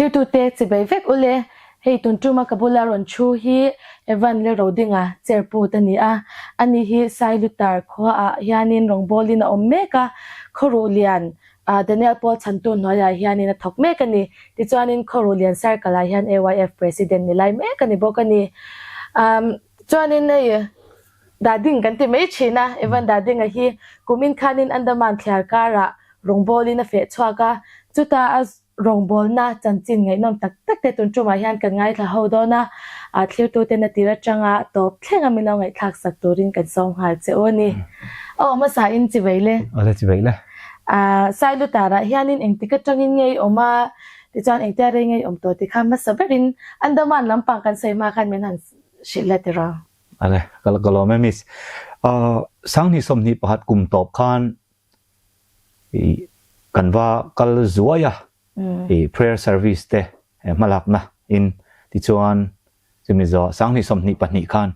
Thlirtute chibei vek ule, hei tun tuma ka bula rawn thu hi Evan le Rodinga chairput a ni a, ani hi Sailutar khuaah hianin rawngbawlin a awm mek a, Khawruh lian Daniel Paul chhantu hnuaiah hianin a thawk mek a ni. Tichuanin Khawruh lian Circle ah hian AYF President ni lai mek a ni bawk a ni. Chuanin hei Dading kan ti mai thin a, Evan Dadinga hi kumin khanin Andaman thliar karah rawngbawlin a feh chhuak a, chuta a rawngbawlna chanchin ngaihnawm tak tak te tun tumah hian kan ngaithla ho dawn a, thlirtuten a tir atanga tawp thleng a min lo ngaihthlak sak turin kan sawm nghal che u a ni. Aw hmasa in chi vei le. Awle chi vei le. Sailutarah hianin engtik atangin nge i awm a, tichuan engtia rei nge i awm tawh ti kha hmasa berin Andaman lampang kan sawi hma khan min han hrilh la tiraw. Ale, ka ka lawm e miss. Ahh Sanghnih 21 kum tawp khan ih kan va kal zuai a, ih prayer service te hmalakna in tichuan chumi zawh Sanghnih 22 khan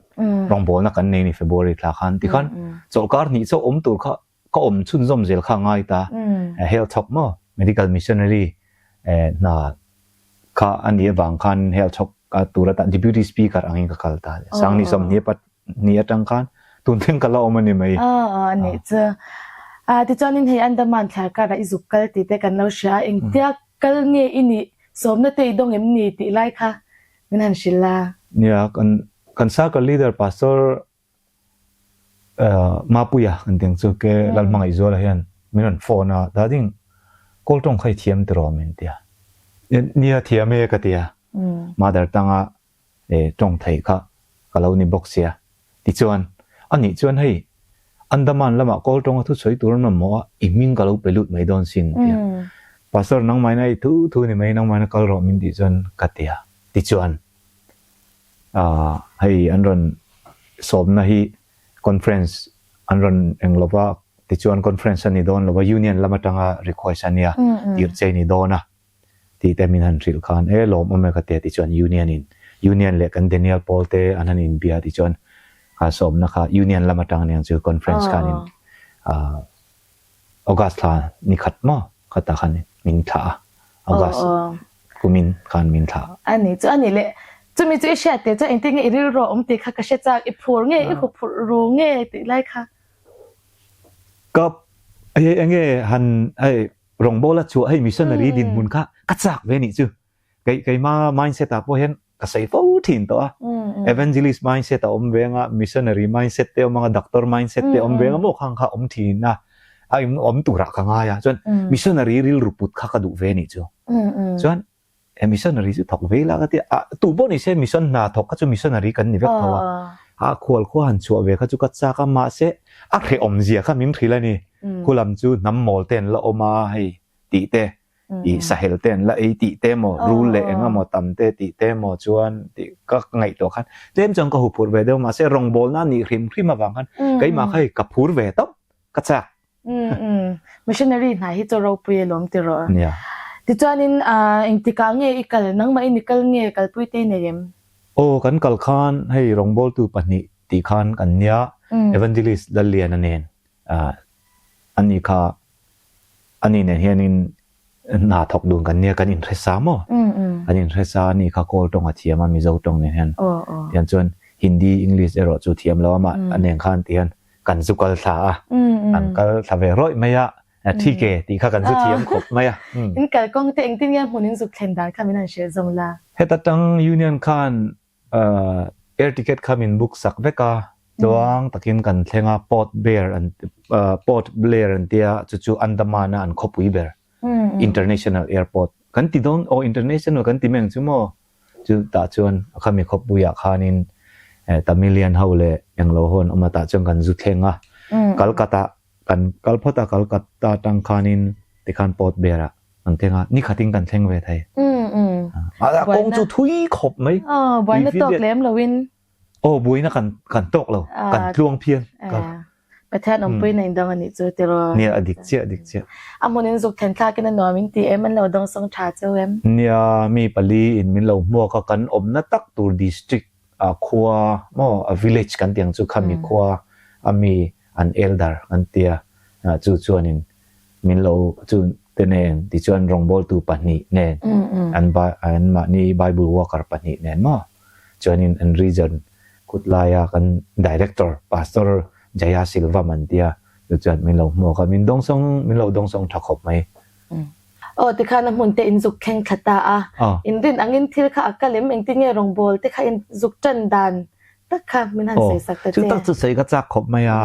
rawngbawlna kan nei ni February thla khan tikhan chawlhkar hnih chauh awm tur kha ka awm chhunzawm zel kha a ngai ta. Health chhawk maw medical missionary hna kha a nih avang khan health chhawk tur atan deputy speaker angin ka kal ta. Sangni 22 atang khan tun thleng ka la awm a ni mai. Aw a nih chu. Tichuanin hei Andaman thlar karah i zuk kal tih te kan lo hria a, engtia kal nge i nih sawmna te i dawng em ni tih lai kha min han hrilh a. Nia, kan circle leader Pastor Mapuia kan tih ang chu ke Lalhmangaihzuala hian min rawn phone a, Dading, kawl tawng kha i thiam tiraw min ti a. Nia thiam e ka ti a, mother tanga tawng thei kha ka lo ni bawk sia. Tichuan, anih chuan hei Andaman lamah kawl tawnga thusawi tur an mamawh a, i hming ka lo pe lut mai dawn sin ti a. Pastor nangmahina i thu thu ni mai, nangmahina kal rawh min tih chuan ka ti a. Tichuan, Hei an rawn sawmna hi conference an rawn eng lova tichuan conference a ni dawn lova union lam atanga request a nia tirh che ni dawn a tih te min han hrilh khan e lawm awm e ka ti a tichuan union in union leh kan Daniel Paul te an han inbia tichuan kha sawmna kha union lam atang aniang chu conference khanin August thla ni khat maw kha tah khan min thlah a, August kumin khan min thlah a. A ni chu a ni le, chumi chu i hriat teh chuan engtin nge i rilru a awm tih kha ka hre chak, i phur nge i huphurh ru nge tih lai kha. Ka hei enge han hei rawngbawla chhuah hei missionary dinhmun kha ka chak ve nih chu. Kei keima mindset ah pawh hian ka sawi fo thin tawh a. Evangelist mindset a awm ve anga, missionary mindset te a awm anga, doctor mindset te a awm ve anga maw khang kha a awm thin a, a awm turah ka ngai a. Chuan missionary rilru put kha ka duh ve nih chu. Chuan he missionary chu thawk ve ila ka ti a, tu pawh ni se mission hna thawk kha chu missionary kan ni vek tho a. A khual khua han chhuah ve kha chu ka chak a, mahse a hrehawm zia kha min hrilh a ni. Khulam chu hnam mawl te an la awm a hei tih te. I sahel te an la ei tih te maw, rul leh eng emaw tam te tih te maw chuan tih ka ngaihtuah khan tlem chuan ka huphurh ve deuh mahse rawngbawlna a nih hrim hrim avang khan keimah kha hei ka phur ve tawp ka chak. Missionary hna hi chu ropui alawm ti rawh. Nia. Tichuanin engtikah nge i kal, nangmah in i kal nge kalpui te i nei em? Aw kan kal khan hei rawngbawltu pahnih tih khan kan nia, Evangelist Lalliana nen ani kha Ani nen hianin hna thawk dun kan nia, kan inhre sa maw? Kan inhre sa a ni kha Kawl tawng a thiam a, Mizo tawng nen hian. Tihian chuan Hindi, English erawh chu thiam lo a mah a nen khan tihian kan zu kal thla a, kan kal thla ve rawih mai a, thi ke tih kha kan zu thiam khawp mai a. In kalkawng te engtin nge hmun in zuk thlen dan kha min han hrilh zawng la? Heta tang Union khan Air ticket kha min book sak vek a, tluang takin kan thleng a, Port Blair an Port Blair an tia chu chu Andaman a an khawpui ber International Airport kan ti dawn aw International kan ti mai ang chu maw chu tah chuan khami khawpui ah khanin Tamilian ho leh englo ho an awm a tah chuan kan zu thleng a, Calcutta kan kal phawt a Calcutta atang khanin tikhan Port Blair ah Kan thleng a, ni khatin kan thleng ve thei. A kawng chu thui khawp mai. Buaina tawk lem loin. Aw buaina kan kan tawk lo, kan tluang phian. Pathian awmpui na indang anih chu tiraw. Nia a dik chiah a dik chiah. A hmun in zuk thlen thlakin a nuam in ti em an lo dawngsawng tha cheu em? Nia mi pali in min lo hmuak a kan awmna tak tur district a khua maw a village kan tih ang chu khami khua a mi an elder an tia chu chuanin min lo chu. te nen tichuan rawngbawltu pahnih nen an anmahni Bible worker pahnih nen maw chuanin an region khutlaia kan Director Pastor Jaya Silvam an tia chu chuan min lo hmuak a min dawngsawng min lo dawngsawng tha khawp mai. Aw tikhan a hmun te in zuk thleng thla ta a, in rin angin thil kha a kal em engtin nge rawngbawl te kha in zuk tan dan tak kha min han sawi sak ta che. Chu tak chu sawi ka chak khawp mai a,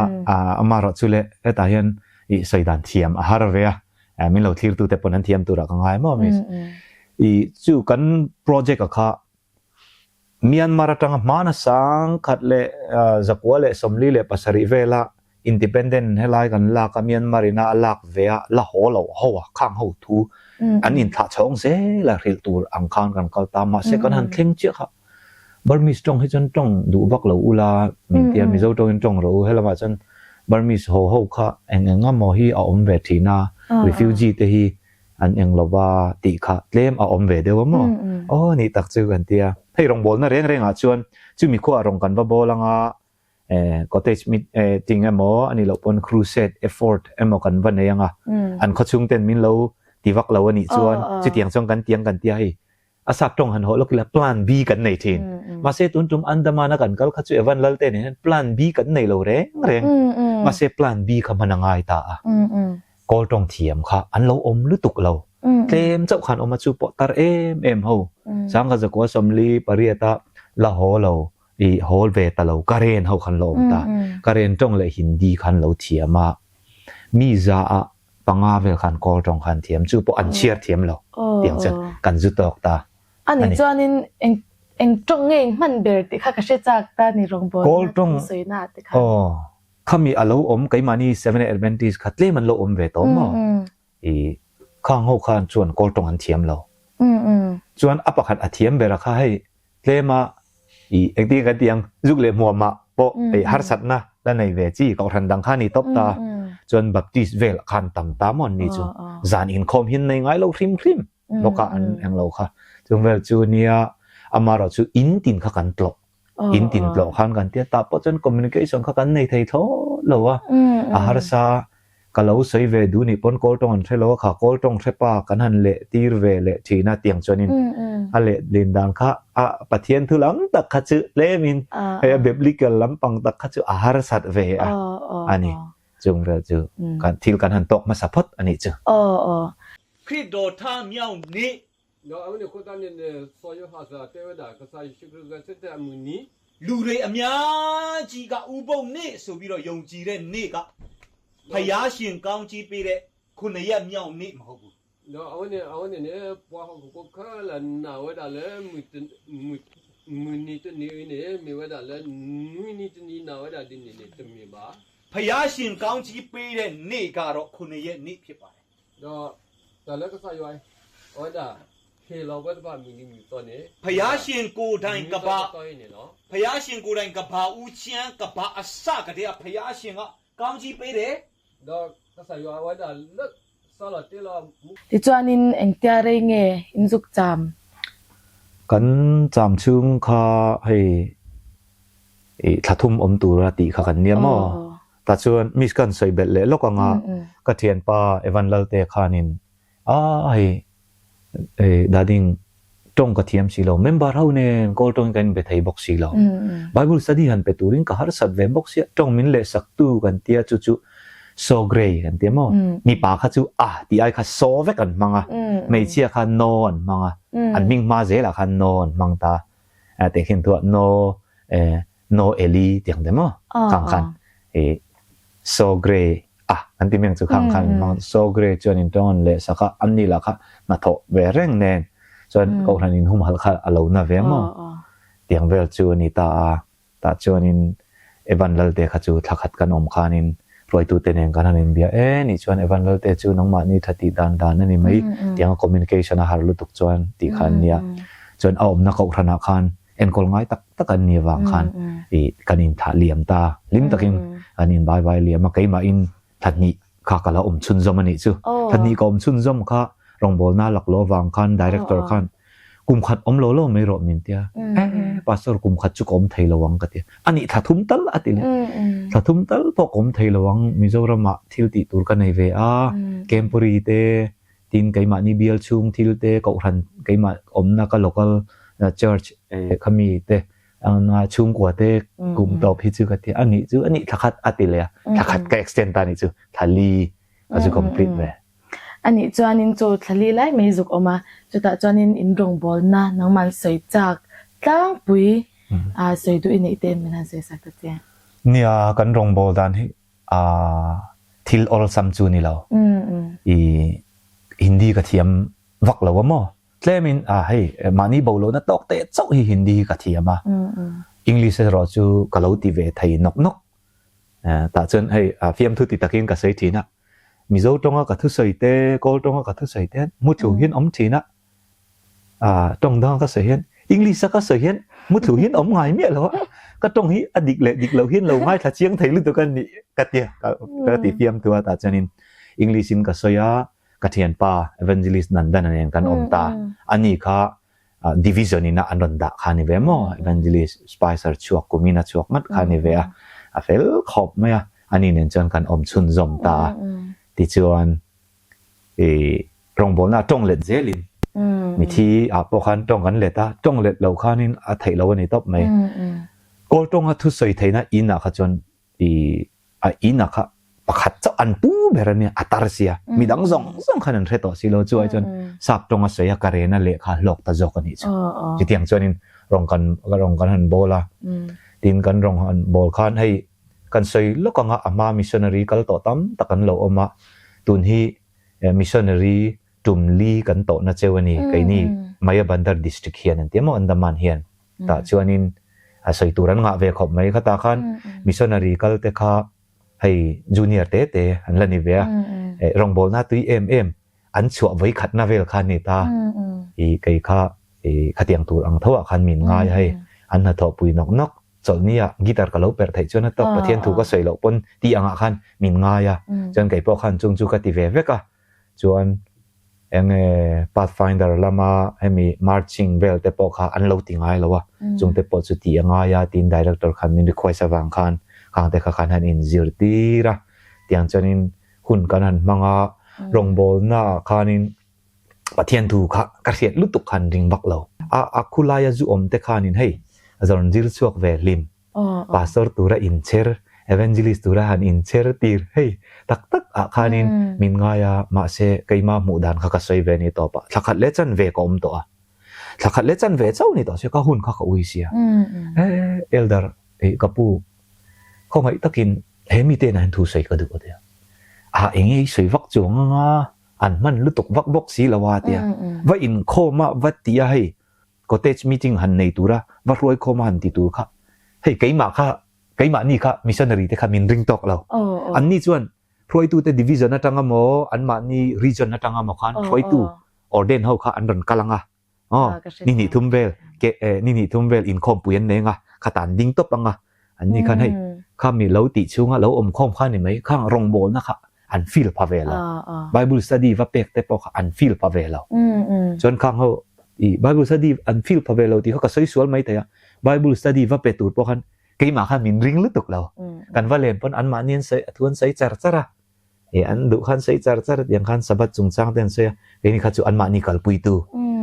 amaherawh chu le hetah hian i sawi dan thiam a har ve a, min lo thlir tute pawn an thiam turah ka ngai maw miss. I chu kan project a kha Myanmar atanga hmana sang khat leh zakua leh 47 vela independent helai kan lak a Myanmar ina a lak ve a la haw lo ho a khang ho thu an inthlah chhawng zel a hrilh tur ang khan kan kal ta mahse kan han thleng chiah kha Burmese tawng hi chuan tawng duh vak lo ula min tia Mizo tawngin tawng rawh u helamah chuan Burmese haw ho kha eng eng emaw hi a awm ve thin a refugee te hi an eng lo va tih kha tlem a awm ve deuh a maw aw nih tak chu kan tia hei rawngbawlna reng rengah chuan chumi khuaah rawng kan va bawl anga cottage meeting emaw a nih loh pawn crusade effort emaw kan va nei anga an khawchhung ten min lo ti vak lo a nih chuan chutiang chuan kan tiang kan tia hei a sap tawng han hawh lawk ila plan B kan nei thin. Mahse tun tum Andaman a kan kal kha chu Evan Lalte nen hian plan B kan nei lo reng reng. Mahse plan B kha hman a ngai ta a. Kawl tawng thiam kha an lo awm lutuk lo. Tlem chauh khan awm a chu pawh tar em em ho. Sangha zakua 48 a la haw lo i hawl ve ta lo Karen ho khan lo awm ta. Karen tawng leh Hindi khan lo thiam a. Mi za ah panga vel khan kawl tawng khan thiam chu pawh an chhiar thiam lo tiang chuan kan zu tawk ta a ni. Chuanin eng eng tawng nge eng hman ber tih kha ka hre chak ta ni rawngbawlna Kawl tawng sawina te kha. Aw khami a lo awm keimahni Seventh Adventist kha tlem an lo awm ve tawh maw i khang ho khan chuan kawl tawng an thiam lo chuan a pakhat a thiam ber a kha hei Tlema i engtin kan tih ang zuk leh hmuamah pawh ei harsatna la nei ve chi kohhran dang kha ni tawp ta chuan Baptist vel khan tam ta maw an ni chu zan inkhawm hian nei ngai lo hrim hrim bawk a an eng lo kha chung vel chu nia amaherawh chu in tin kha kan tlawh in tin tlawh khan kan tia tah pawh chuan communication kha kan nei thei thlawt lo a a harsa Ka lo sawi ve duh nih pawn kawl tawng an hre lo a, kha kawl tawng hre pa kan han leh tir ve leh thin a tiang chuanin a leh lin dan kha a Pathian thu lam tak kha chu tlemin hei a biblical lampang tak kha chu a harsat ve a a ni. Chung vel chu kan thil kan han tawk hmasa phawt a nih chu. ခရစ်တော်ထမြောက်နေ့ လူတွေအများကြီးကဥပုသ်နေ့ဆိုပြီးတော့ယုံကြည်တဲ့နေ့ကဘုရားရှင်ကောင်းကြီးပေးတဲ့ခုနှစ်ရက်မြောက်နေ့မဟုတ်ဘူး ဘုရားရှင်ကောင်းကြီးပေးတဲ့နေ့ကတော့ခုနှစ်ရက်နေ့ဖြစ်ပါတယ် ဘုရားရှင်ကိုယ်တိုင်ကဘာဘုရားရှင်ကိုယ်တိုင်ကဘာဦးချမ်းကဘာအစကတည်းကဘုရားရှင်ကကောင်းကြီးပေးတယ် Tichuanin engtia rei nge in zuk cham? Kan cham chhung kha hei i thla thum awm tura tih kha kan nia maw? Tah chuan miss kan sawi belh leh lawk anga ka thianpa Evan Lalte khanin a hei Dading tawng ka thiam si lo, member ho nen kawl tawngin kan inbe thei bawk si lo. Bible study han pe turin ka harsat ve bawk sia, tawng min lehsak tu kan tia chu chu so grey kan tia maw? Mipa kha chu a tih ai kha so vek an hmang a, hmeichhia kha no an hmang a, an hming hma zelah khan no an hmang ta. Tehkhin thuah no No Eli tiang te maw khang khan i so grey a an ti meng chu khang khan mang so grey chuan in tawng an leh sak a an ni lah kha hnathawh ve reng nen chuan kohhran in humhalh kha a lo na ve maw tiang vel chu a ni ta a tah chuan in Evan Lalte kha chu thla khat kan awm khan in hruaitute nen kan han inbia e nih chuan Evan Lalte chu nangmahni tha tih dan dan a ni mai tiang a communication a har lutuk chuan tih kha an nia chuan a awmna kohhran ah khan enkawl ngai tak tak an nih avang khan i kan inthlah liam ta hlim takin an in bai bai liam a keimahin thla hnih kha ka la awm chhunzawm a nih chu thla hnih ka awm chhunzawm kha rawngbawlna lak lo avang khan director khan kum khat awm lo lo mai rawh min tia e pastor kum khat chu ka awm thei lo ang ka tia a nih thla thum tal a ti leh thla thum tal pawh ka awm thei lo ang Mizoramah thil tih tur ka nei ve a Kempuri te. Tin, keimahni bial chhung thil te, kohhran keimah awmna ka local church khami te anga chhungkua te kum tawp hi chu ka ti a nih chu a nih thla khat a ti leh a, thla khat ka extend ta nih chu thla li a zu complete ve. A nih chuanin chu thla li lai mai zuk awm a, chutah chuanin in rawngbawlna nangman sawi chak tlangpui a sawi duh i neih te min han sawi sak ta che. Nia, kan rawngbâwl dan hi thil awlsam chu ni lo. I Hindi ka thiam vak lo a maw? Tlemin hei mahni bo lohna tawk teh chauh hi Hindi hi ka thiam a. English erawh chu ka lo ti ve thei nawk nawk. Tah chuan hei fiamthu ti takin ka sawi thin a. Mizo tawnga ka thusawi te, Kawl tawnga ka thusawi te hian muthlu hian awm thin a. Ah, tawng dang ka sawi hian English a ka sawi hian muthlu hian awm ngai miah lo a, ka tawng hi a dik leh dik loh hian lo ngaithla chiang thei lutuk a nih ka ti a, ka ti fiam thu a tah chuanin English in ka sawi a, ka thianpa Evangelist Nandana nen kan awm ta, ani kha division in a an rawn dah kha a ni ve maw, Evangelist Spicer chhuak kum in a chhuak ngat kha a ni ve a, a fel khawp mai a, ani nen chuan kan awm chhunzawm ta a, tichuan I rawngbawlna a tawng let zelin mithi ah pawh khan tawng kan let a, tawng let loh khanin a theih loh a ni tawp mai. Kawl tawnga thusawi theihna in ah kha chuan i a in ah kha pakhat chauh an pu ber a nia, a tar sia, midang zawng zawng khan an hre tawh si lo, chu ai chuan sap tawnga sawi a ka rena lehkha hlawk ta zawk a nih chu. Chutiang chuanin rawng kan rawng kan han bawl a, tin kan rawng han bawl khan hei Kan sawi lawk anga a hma missionary kal tawh tam tak an lo awm a, tun hi missionary tum li kan tawhna cheu a ni, keini Maya Bandar district hian an ti emaw Andaman hian tah chuanin a sawi tur an ngah ve khawp mai khatah khan missionary kal te kha hei junior te te an la ni ve a, rawngbawlna tui em em an chhuah vawi khatna vel kha a ni ta, i kei kha i khatiang tur ang tho ah khan min ngai a hei an hnathawhpui nawk nawk. Chawlhni ah guitar ka lo perh theih chuan a tawk Pathian thu ka sawi loh pawn tih angah khan min ngai a, chuan kei pawh khan chung chu ka ti ve vek a, chuan enge pathfinder lama hemi marching vel te pawh kha an lo ti ngai lo a, chung te pawh chu tih a ngai a tiin director khan min request avang khan khang te kha khan han inzirtir a, tiang chuanin hun kan han hmang a, rawngbawlna ah khanin Pathian thu kha ka hriat lutuk khan ring vak lo. A a khulaia zu awm te khanin hei zawn zir chhuak ve hlim, pastor tura inchher, evangelist tura han inchher tir hei tak tak ah khanin min ngai a, mahse keima hmuh dan kha ka sawi ve ni tawp a, thla khat leh chan ve ka awm tawh a, thla khat leh chan ve chauh ni tawh se ka hun kha ka ui sia. E elder ka pu khawngaih takin he mite ah hian thu sawi ka duh a tia, a enge i sawi vak chuang anga an hman lutuk vak bawk si lo a tia va inkhawm a va ti a hei cottage meeting han nei tura va hruai khawm a han ti tur kha hei keimah kha keimahni kha missionary te kha min ring tawk lo anni chuan hruaitute division atanga maw anmahni region atanga maw khan hruaitu ordain ho kha an rawn kal anga Aw, ni hnih thum vel, ke eh ni hnih thum vel inkhawmpui an nei anga, khata an ding tawp anga, an ni khan hei kha mi lo tih chhunga lo awm khawm kha ni mai, khang rawngbawlna kha an feel pha ve lo. Bible study va pek te pawh kha an feel pha ve lo. Chuan khang ho i Bible study an feel pha ve lo tih kha ka sawi sual mai thei a, Bible study va pe tur pawh khan keimah khan min ring lutuk lo. Kan va len pawn anmahni an sawi a thu an sawi char char a. E an duh khan sawi char char tiang khan Sabbath chungchang te an sawi a, keini kha chu anmahni kalpuitu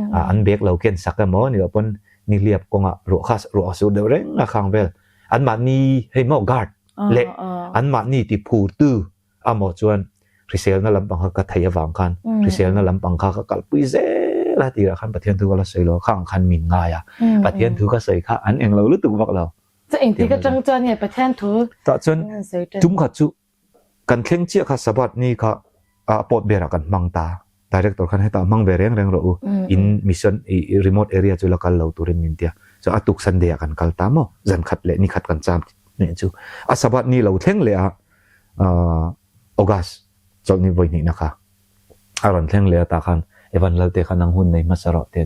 an bek lo ken sak emaw ni loh pawn nihliap kawngah ruah kha ruah a sur deuh reng a khang vel anmahni hei maw guard leh anmahni ti phurtu amaw chuan hriselna lampang kha ka thei avang khan hriselna lampang kha ka kalpui zel a tirah khan Pathian thu ka la sawi lo a khang khan min ngai a Pathian thu ka sawi kha an englo lutuk vak lo. Chu engtik atang chuan nge Pathian thu Tah chuan tum khat chu Kan thleng chiah kha Sabbath ni kha a pawt berah kan hmang ta. Director khan hetah hmang ve reng reng rawh u, in mission i remote area chu la kal lo turin min tia. Chuan a tuk Sunday ah kan kal ta maw? Zan khat leh ni khat kan cham hneh chu. A Sabbath ni lo thleng leh a August chawlhni vawi hnihna kha a rawn thleng leh a tah khan Evan Lalte kha nang hun nei hmasa rawh te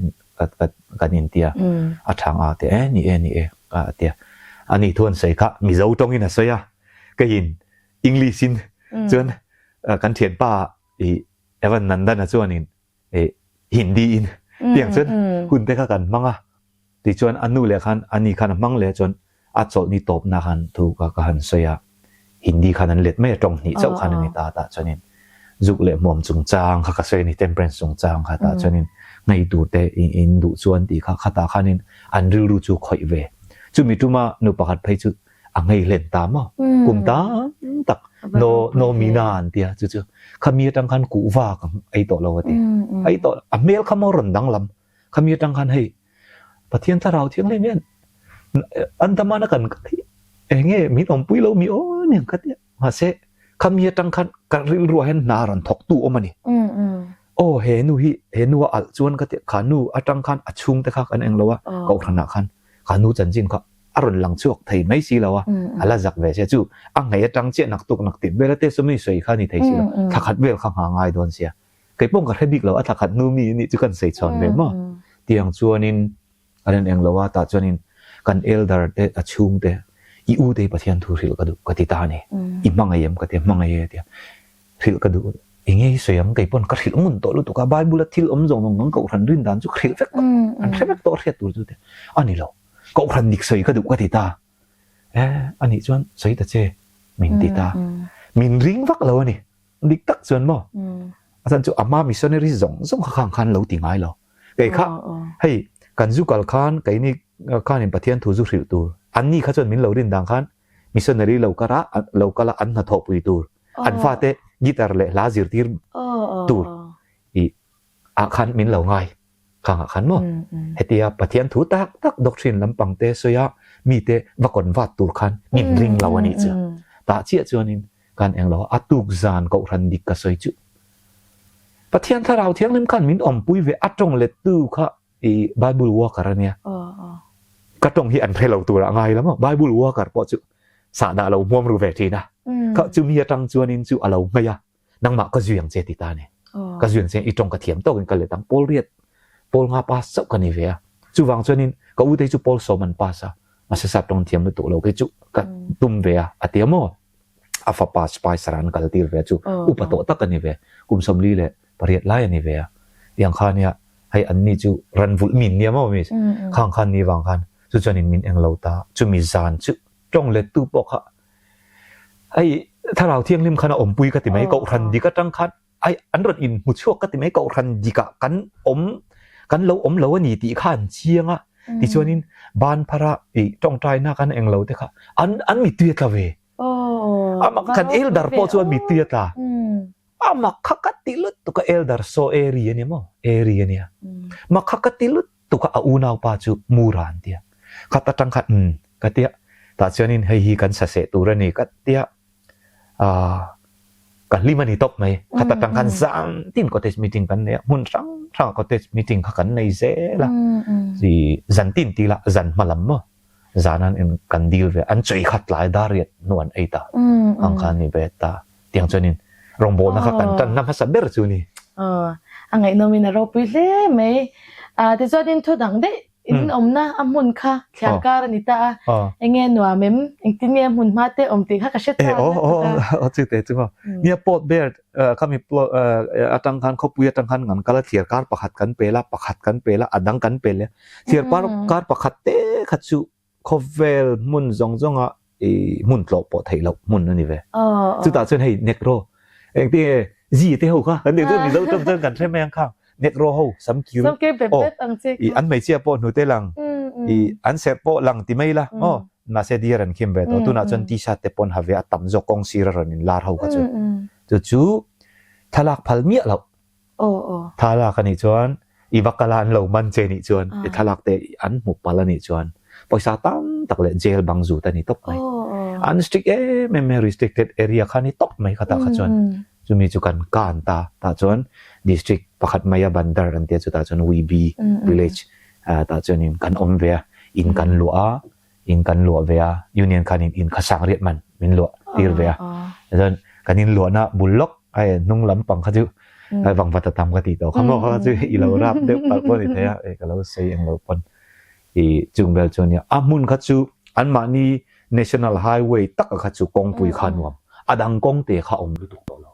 kan intia. A thang a tia e ni e ni e a tia. Ani thu an sawi kha Mizo tawngin a sawi a. Keiin English in chuan kan thianpa i Evan Nandana chuanin i Hindi in tiang chuan hun te kha kan hmang a, tichuan a nu leh khan ani khan a hmang leh chuan a chawlhni tawpna khan thu ka ka han sawi a, Hindi khan an let mai a, tawng hnih chauh khan a ni ta tah chuanin. Zuk leh hmuam chungchang kha ka sawi a ni, temperance chungchang kha tah chuanin nghei tur te in duh chuan tih kha khatah khanin an rilru chu khawih ve. Chumi tuma nu pakhat phei chu a nghei hlen ta maw? Kum tam tak no no mina an tia chu chu khami atang khan kuhva ka ei tawh lo a ti. Ei tawh a hmel kha maw rawn danglam khami atang khan hei Pathian thlarau thianghlim hian an damana kan eng nge min awmpui lo mi aw aniang ka tia. Mahse khami atang khan ka rilruah hian hna rawn thawk tu awm a ni. Aw he nu hi he nu a alh chuan ka tia kha nu atang khan a chhungte kha kan eng lo a kohhranah khan kha nu chanchin kha a rawn lang chhuak thei mai si lo a, a la zak ve sia chu a nghei atang chiah naktuk naktir vel a te sawmi sawi kha ni thei si lo thla khat vel kha ngha ngai dawn sia. Kei pawh ka hre bik lo a thla khat hnu mi anih chu kan sawi chhawn ve maw? Tiang chuanin a rawn eng lo a, tah chuanin kan elder te a chhung te i u te hi Pathian thu hrilh ka duh ka ti ta a ni. I hmangaih em ka ti a, hmangaih e a ti a, hrilh ka duh eng nge i sawi ang kei pawn ka hrilh ngun tawh lutuk a, Bible a thil awm zawng zawng kan kohhran rin dan chu ka hrilh vek tawh, an hre vek tawh hriat tur chu ti a ni lo, kohhran dik sawi ka duh ka ti ta. E anih chuan sawi ta che min ti ta, min ring vak lo a ni. Dik tak chuan maw? A chhan chu a hma missionary zawng zawng kha khang khan lo ti ngai lo. Kei kha hei kan zu kal khan keini khanin Pathian thu zu hrilh tur an ni kha chuan min lo rin dan khan missionary lo kar a lo kal a an hnathawhpui tur an fate guitar leh hla zirtir tur i ah khan min lo ngai khang ah khan maw? Hetia Pathian thu tak tak doctrine lampang te sawi a mite va convert tur khan min ring lo a nih chu. Tah chiah chuanin Kan eng lo a tuk zan kohhran dik ka sawi chu. Pathian Thlarau Thianghlim khan min awmpui ve a tawng lettu kha i Bible worker a nia. Ka tawng hi an hre lo tur ah ngai la maw? Bible worker pawh chu sahdah lo hmuam ru ve thin a. Kha chumi atang chuanin chu a lo hmei a, nangmah ka zui ang che ti ta ni. Ka zui ang che i tawng ka thiam tawkin ka let ang pawl riat pawl nga pass chauh ka ni ve a. Chuvang chuanin ka u te hi chu pawl sawm an pass a, mahse sap tawng an thiam lutuk lo kei chu ka tum ve a, a ti a maw? A fapa Spicer an kal tir ve chu upa tawh tak a ni ve, kum 48 leh lai a ni ve a. Tiang kha nia, hei an ni chu ran vulh min nia maw miss? Khang khan ni vang khan chu chuanin min eng lo ta, chumi zan chu tawng lettu pawh kha hei Thlarau Thianghlim khan a awmpui ka ti mai, Kohhran dik atang khan ai an rawn inhmu chhuak ka ti mai, Kohhran dikah kan awm kan lo awm lo a ni tih kha an chiang a, tichuanin ban phara ih tawngtaina kan eng lo te kha an an mittui a tla ve. Amak kan elder pawh chuan mittui a tla. Amak kha ka ti lutuk a elder saw eri a nia maw? Eri a nia. Mak kha ka ti lutuk a a unaupa chu Mura an tia. Khat atang khan umm ka tia tah chuanin hei hi kan saseh tur a ni ka tia. Aaa ka hlim a ni tawp mai. Khat atang khan zan tin cottage meeting kan nei a, hmun hrang hrangah cottage meeting kha kan nei zel a. Ih zan tin tih lah zan hma lam maw zan an in kan dil ve a, an chawi khat tlai dar riat hnu an ei ta ang kha a ni ve ta. Tiang chuanin rawngbawlna kha kan tanna hmasa ber chu a ni. Aw a ngaihnawmin a ropui hle mai. Aa tichuanin thu dang daih In awmna a hmun kha thliar kar a ni ta a, eng nge nuam em? Engtin nge a hmun hma te awm tih kha ka hre chak a. Aw chu te chu maw. Nia Port Blair khami atang khan khawpui atang khan kan kal a thliar kar pakhat kan pel a, pakhat kan pel a, a dang kan pel leh a. Thliar kar pakhat te kha chu Khawvel hmun zawng zawnga i hmun tlawh pawh theih loh hmun a ni ve. Chutah chuan hei Negro engtin nge zi te ho kha kan tih chu Mizo tawng chuan kan hre mai ang kha Negro ho samkir aw i an hmeichhia pawh hnute lang i an serh pawh lang ti mai la aw mahse deer an khim ve tawh tunah chuan t-shirt te pawn ha ve a tam zawk kawng sir a rawn in lar ho kha chu chu chu thlalak phal miah loh Thlalak a nih chuan i va kal a an lo man che nih chuan i thlalak te an hmu palh a nih chuan pawisa tam tak leh jail bang zut a ni tawp mai. An strict em em mai restricted area kha a ni tawp mai khatah kha chuan chumi chu kan kan ta tah chuan district pakhat maia Bandar an tia chutah chuan Wibi village tah chuanin kan awm ve a in kan luah a in kan luah ve a union khan in in kha sang riat man min luah tir ve a chuan kan in luahna bul lawk ai hnung lampang kha chu ai vang vat a tam ka ti tawh kha maw kha chu i lo rap deuh palh pawh ni thei a e ka lo sawi eng lo pawn i chung vel chu ania a hmun kha chu anmahni national highway taka kha chu kawngpui kha nuam a dang kawng te kha awm lutuk tawh lo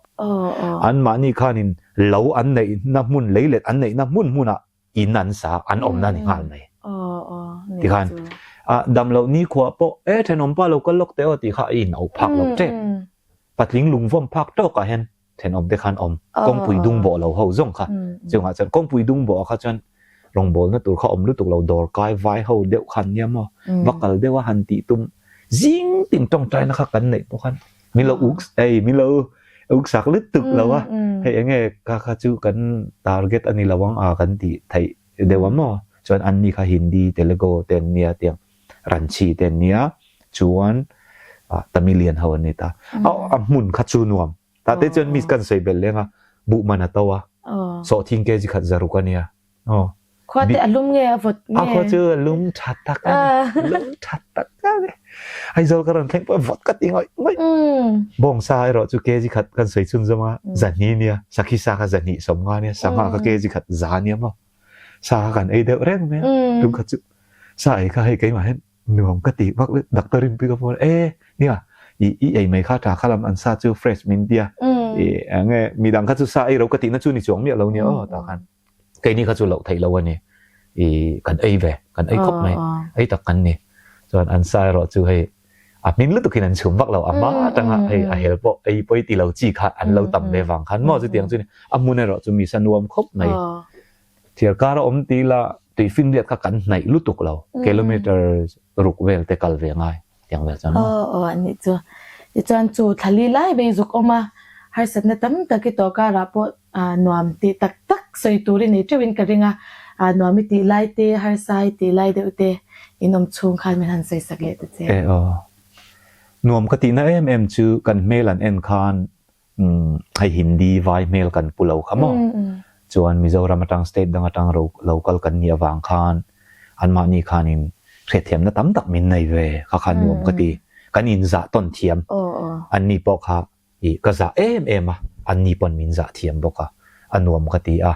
anmahni khanin lo an neihna hmun leilet an neihna hmun hmunah in an sa an awmna a ni nghal mai. Tikhan a dam loh nikhua pawh e thenawm pa lo kal lawk teh aw tih kha a in auh phak loh tep. Patling lungvawm phak tawkah hian. Thenawm te khan awm kawngpui dung bawh lo ho zawng kha chungah chuan kawngpui dung bawh ah kha chuan rawngbawlna tur kha awm lutuk lo dawr kai vai ho deuh khan nia maw va kal deuh a han tih tum zing ting tawngtaina kha kan neih pawh khan min lo uk ei min lo uk sak lutuk lo a hei enge kha kha chu kan target a ni lo ang a kan tih theih deuh a maw chuan an ni kha Hindi Telugu te an nia tiang Ranchi te an nia chuan Tamilian ho an ni ta a hmun kha chu nuam Ta te chuan mi kan sawi belh leng a, buh man a to a, sawhthing kg khat zaruk a nia. Aw. Khua te a lum nge a vawt nge? A khua chu a lum tha tak a ni. Lum tha tak a ni. Aizawl ka rawn thleng pawh vawt ka ti ngawih ngawih. Bawngsa erawh chu kg khat kan sawi chhun zawm a, zahnih nia, sakhi sa kha zahnih sawmnga nia, sangha kha kg khat za nia maw. Sa kha kan ei deuh reng mai a, tum khat chu sa ei kha hei keimah hian Nuam ka ti vak le doctor in pui ka phone e nia i i ei mai kha tha kha lam an sa chu fresh min tia i enge midang kha chu sa ei ro ka tihna chu ni chuang miah lo nia aw tah khan keini kha chu loh theih lo ani i kan ei ve kan ei khawp mai ei tak kan ni chuan an sa erawh chu hei a hmin lutuk in an chhum vak lo a hma atanga hei a hel pawh ei pawi ti lo chi kha an lo tam ve vang khan maw chutiang chu ni a hmun erawh chu mi sa nuam khawp mai. Thiar kar a awm ti ila tuifinriat kha kan hnaih lutuk lo, kilometre ruk vel te kal ve ngai tiang vel chuan maw? Aw aw anih chu. Tichuan chu thlali lai vei zuk awm a, harsatna tam tak i tawh karah pawh nuam tih tak tak sawi turin nei teuhin ka ring a, nuam i tih lai te, harsa i tih lai deuh te in awm chhung khan min han sawi sak leh ta che. E aw. Nuam ka tihna em em chu kan hmel an en khan Umm hei Hindi vai hmel kan pu lo kha maw? Chuan Mizoram atang state dang atang ro lo kal kan nih avang khan anmahni khanin hriatthiamna tam tak min nei ve kha kha nuam ka ti. Kan inzah tawn thiam. Anni pawh kha ih ka zah em em a, anni pawn min zah thiam bawk a, a nuam ka ti a.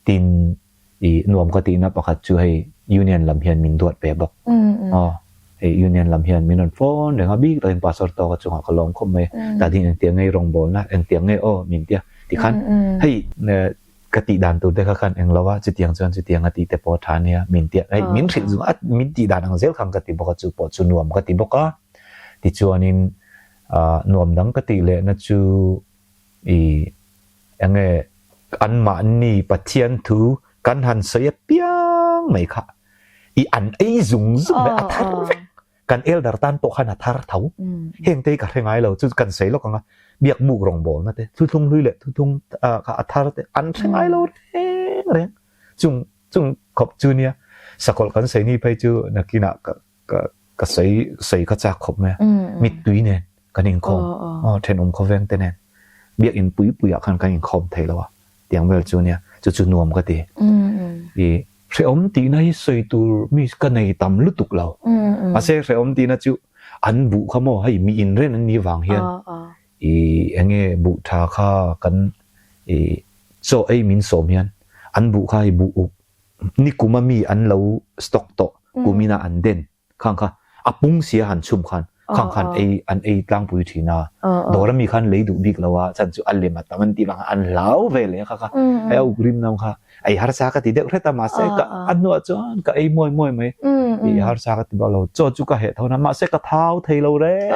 Tin, i nuam ka tihna pakhat chu hei Union lam hian min duat ve bawk. Aw, hei Union lam hian min rawn phone reng a, bik takin Pastor Tawka chungah ka lawm khawp mai. Tah ding engtiang nge i rawngbawlna, engtiang nge aw min tia. Tikhan hei ka tih dan tur te kha khan eng lo a, chutiang chuan chutiang a tih te pawh a tha ania min tia. Hei min hrilh zung a, min tih dan ang zel khan ka ti bawk a, chu pawh chu nuam ka ti bawk a. Tichuanin nuam dang ka tih lehna chu i enge anmahni Pathian thu kan han sawi apiang mai kha i an ei zung zung mai a thar vek kan elder tan pawh khan a thar tho heng te hi ka hre ngai lo chu kan sawi lawk ang a biak buk rawngbawlna te thuthlung hlui leh thuthlung kha a thar te an hre ngai lo reng reng chung chung khawp chu nia sakawlh kan sawi ni phei chu nakinah ka Ka ka sawi sawi ka chak khawp mai a, mittui nen kan inkhawm aw thenawm khawveng te nen biakinn pui pui ah khan kan inkhawm thei lo a tiang vel chu nia chu chu nuam ka ti. I hrehawm tihna hi sawi tur mi ka nei tam lutuk lo mahse hrehawm tihna chu an buh kha maw hei mi inren an nih vang hian i enge buh tha kha kan i chaw ei min sawm hian an buh kha hei buh uk Nikum a mi an lo stock tawh kum ina an den khang kha a pung sia han chhum khan khang khan ei an ei tlangpui thin a, dawr a mi khan lei duh bik lo a chan chu a lem a tam an tih vang a an hlau ve leh kha kha hei a uk rim nam kha ei harsa ka ti deuh hret a mahse ka a hnuah chuan ka ei muai muai mai i harsa ka ti bak lo chaw chu ka heh tho na mahse ka thau thei lo reng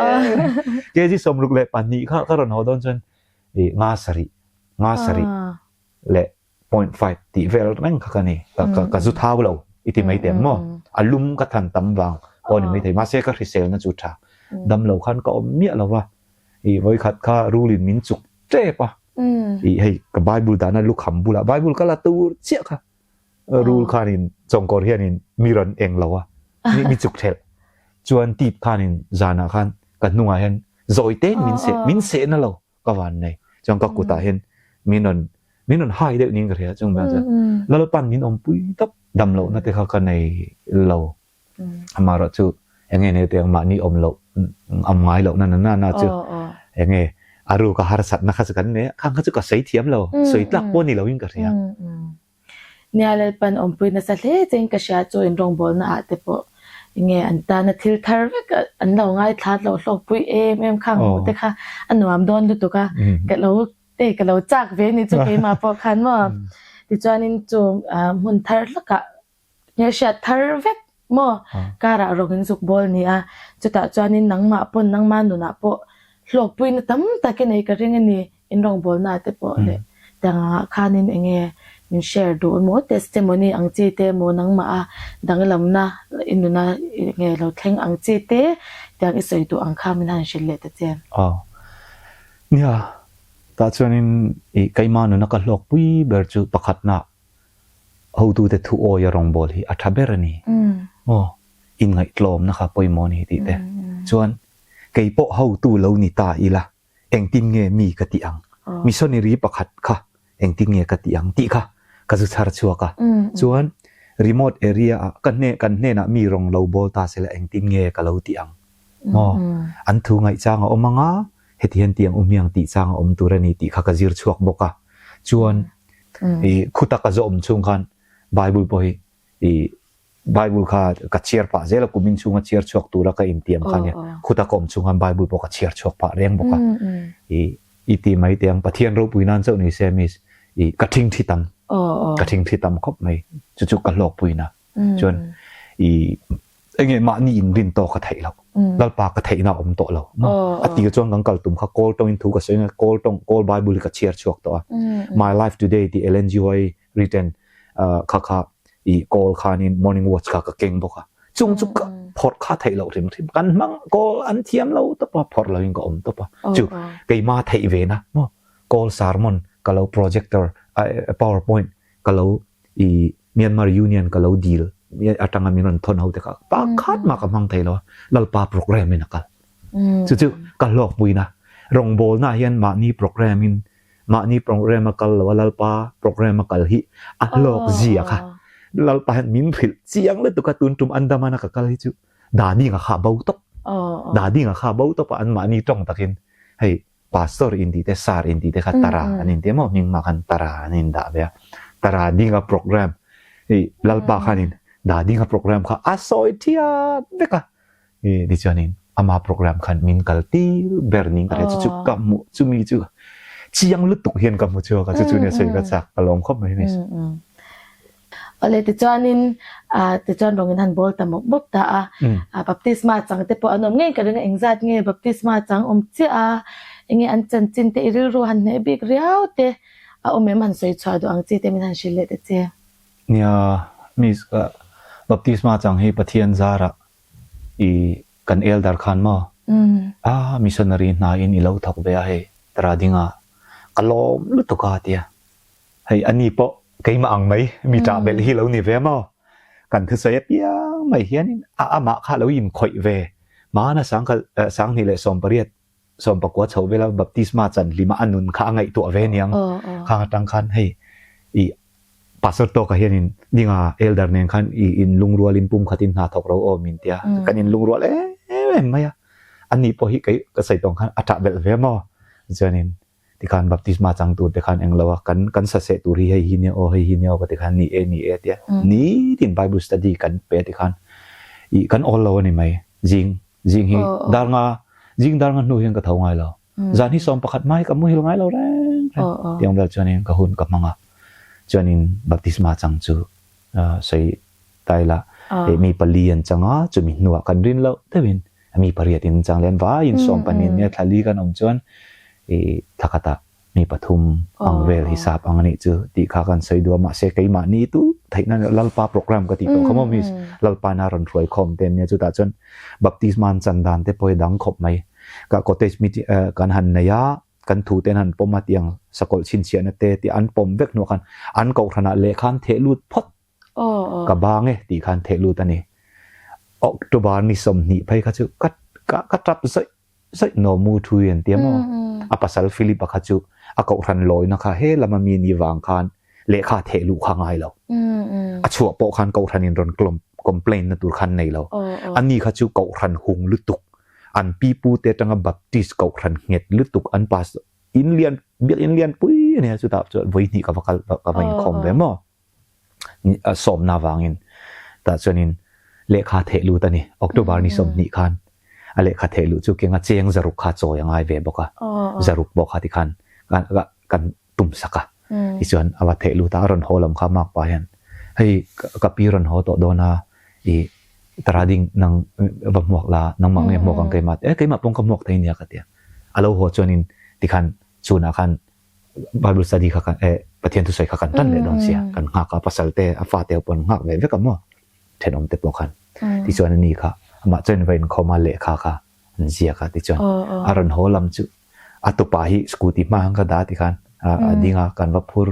kg 62 kha ka rawn haw dawn chuan i nga sarih nga sarih leh point five tih vel reng kha ka ni ka ka ka zu thau lo i ti mai teh maw a lum ka than tam vang pawh ni mai thei mahse ka hriselna chu tha dam lo khan ka awm miah lo va i vawikhat kha rul in min chuk tep a i hei ka bible dahna lukham bulah bible ka la tur chiah kha rul khanin chawngkawr hianin mi rawn eng lo a mi mi chuk thelh chuan tip khanin zanah khan ka hnungah hian zawi tein min seh min sehna lo ka van nei chuan ka kutah hian min rawn min rawn hai deuh niin ka hria chung hmel chuan Lalpan min awmpui tawp dam lohna te kha ka nei lo amaherawh chu enge nei te ang mahni awm loh awm ngai loh na na na chu enge a ruka harsatna kha chu kan nei a khang kha chu ka sawi thiam lo sawi tlak pawh ni loin ka hria. Nia Lalpan awmpui nasa hle chein ka hria chu in rawngbawlna ah te pawh enge an tana thil thar vek an lo ngaithla lo hlawkpui em em khang hmuh te kha a nuam dawn lutuk a ka lo hei ka lo chak ve ni chu keimah pawh khan maw tichuanin chu hmun thar hlakah hmelhriat thar vek maw karah rawng in zuk bawl ni a chutah chuanin nangmah pawn nangmah nunah pawh hlawkpuina tam tak i nei ka ring a ni. In rawngbawlna te pawh leh tiang angah khanin eng nge min share duh emaw testimony ang chi te emaw nangmah a danglamna i nuna eng nge lo thleng ang chi te tiang i sawi duh ang kha min han hrilh leh ta che. Aw. Nia, tah chuanin i keimah nuna ka hlawkpui ber chu pakhatna hotute thu awia rawngbâwl hi a ṭha ber a ni. Aw, inngaihtlâwmna kha pawimawh a ni tih te chuan kei pawh hotu lo ni ta ila engtin nge mi ka tih ang, missionary pakhat kha engtin nge ka tih ang tih kha ka zu chhar chhuak a. Chuan remote area ah ka hne kan hnenah mi rawn lo bawl ta sela engtin nge ka lo tih ang maw? An thu ngaihchang a awm anga heti hian tiang awm hiang tih chang a awm tur a ni tih kha ka zir chhuak bawk a. Chuan i khuta ka zawm chhung khan Bible pawh hi i Bible kha ka chhiar pah zel a, kumin chhunga chhiar chhuak tura ka intiam kha nia, khuta ka awm chhung khan Bible pawh ka chhiar chhuak pah reng bawk a. I i ti mai teh ang, Pathian ropui nan chauh ni se miss, i ka thingthi tam, ka thingthi tam khawp mai, chu chu ka hlawkpuina chuan i enge mahni inrin tawk ka theih loh, Lalpa ka theihna a awm tawh lo maw? A tir chuan kan kal tum kha Kawl tawngin thu ka sawi anga Kawl tawng, Kawl Bible hi ka chhiar chhuak tawh a, My Life Today tih Ellen G. White written kha kha i kawl khanin morning watch kha ka keng bawk a, chung chu ka phawrh kha theih loh hrim hrim, kan hmang kawl an thiam lo tawp a, phawrh loin ka awm tawp a, chu keima theih ve na maw kawl sermon ka lo projector powerpoint ka lo i Myanmar Union ka lo dil atanga min rawn thawn ho te kha pakhat mah ka hmang thei lo a, Lalpa program in a kal chu chu ka hlawkpuina rawngbawlna ah hian mahni program in Mahni program a kal lo a Lalpa program a kal hi a hlawk zia kha Lalpa hian min hrilh chiang lutuk a tun tum Andaman a ka kal hi chu Dading a kha bo tawp Dading a kha bo tawp a an mahni tawng takin hei Pastor in tih te Sir in tih te kha Tara an in ti a maw hming mah khan Tara an in dah ve a Tara ding a program hei Lalpa khanin Dading a program kha a sawi thiat vek a I tichuanin ama program khan min kal tir ber ning ka hria chu chu ka hmuh chumi chu chiang lutuk hian ka hmu chhuak a chu chu nia sawi ka chak ka lawm khawp mai miss. Awle tichuanin tichuan rawngin han bawl ta mawp mawp ta a baptisma chang te pawh an awm ngei ka ring a engzat nge baptisma chang awm chiah a enge an chanchin te i rilru han hneh bik riau te a awm em han sawi chhuah duh ang chi te min han hrilh leh ta che. Nia miss baptisma chang hi Pathian zarah I kan elder khan maw? A missionary hna in i lo thawk ve a hei tara ding a, ka lawm lutuk a tia. Hei a ni pawh keimah ang mai mi ṭah belh hi lo ni ve maw? Kan thusawi apiang mai hianin a amah kha lo inkhawih ve. Hmana sangkhat 2018 sawmpakua chhoh vela baptisma chan hlima a nun kha a ngaihtuah ve aniang. Khang atang khan hei i pastor tawkah hianin dinga elder nen khan i in lungrualin pumkhatin hna thawk ro aw min tia. Kan in lungrual em em mai a. Ani pawh hi kei ka sawi tawng khan a ṭah belh ve maw? Chuanin tikhan baptisma chang tur te khan englo a kan kan saseh tur hi hei hi nia aw hei hi nia aw ka ti khan ni e ni e tia. Nitin bible study kan pe tikhan i kan awl lo a ni mai zing Zing hi dar nga, zing dar nga hnu hian ka tho ngai lo. Zan hi 11 hma hi ka muhil ngai lo reng reng. Tiang vel chuanin ka hun ka hmang a. Chuanin baptisma chang chu sawi ta ila mi pali an chang a, chumi hnuah kan rin loh deuhin mi pariat in an chang leh an vaiin 12 nia thla li kan awm chuan thla khatah mi pathum ang vel hisap ang a nih chu tih kha kan sawi duh a, mahse keimahni tu theihna Lalpa program ka tih tawh kha maw miss Lalpa ina rawn hruai khawm te ania chutah chuan baptisma an chan dan te pawh hi dang khawp mai ka cottage meeting kan han nei a kan thu te an han pawm a tiang sakawlh chhinchhiahna te tih an pawm vek hnuah khan an kohhranah lehkha an theh lut phawt ka bang e tih kha an theh lut a ni October ni 20 phei kha chu ka ka tap zawih Zaih no mu thui an tia maw? A pasal Philip-a kha chu a kohhran lawina kha he lama mi ni vang khan lehkha theh luh kha ngai lo. A chhuah pawh khan kohhranin rawn complain na tur khan nei lo. Ani kha chu kohhran hung lutuk, an pipu te atanga Baptist kohhran nghet lutuk, an pastor in lian, biakinn lian pui a nia chutah chuan vawihnih ka va kal, ka va inkhawm ve maw? Sawmna avangin tah chuanin lehkha theh lut a ni. October ni 20 khan a lehkha theh luh chu kenga cheng zaruk kha chawi a ngai ve bawk a, zaruk pawh kha tikhan kan tum sak a. Tichuan a va theh lut a, a rawn haw lam kha makpa hian hei ka pi rawn haw tawh dawn a, i tara ding nang va hmuak la, nangmah nge hmuak ang keimah, e keimah pawng ka hmuak thei nia ka ti a. A lo haw chuanin tikhan. Chhunah khan Bible study kha kan eh Pathian thusawi kha kan tan leh dawn sia, kan nghak a, pasal te a fate ho pawh an nghak ve vek a maw, thenawm te pawh khan. Tichuan ani kha amah chuan va inkhawm a, lehkha kha an ziak a, tichuan a rawn haw lam chu a tupa hi scooty hma khan ka dah a tikhan a ding a, kan va phur,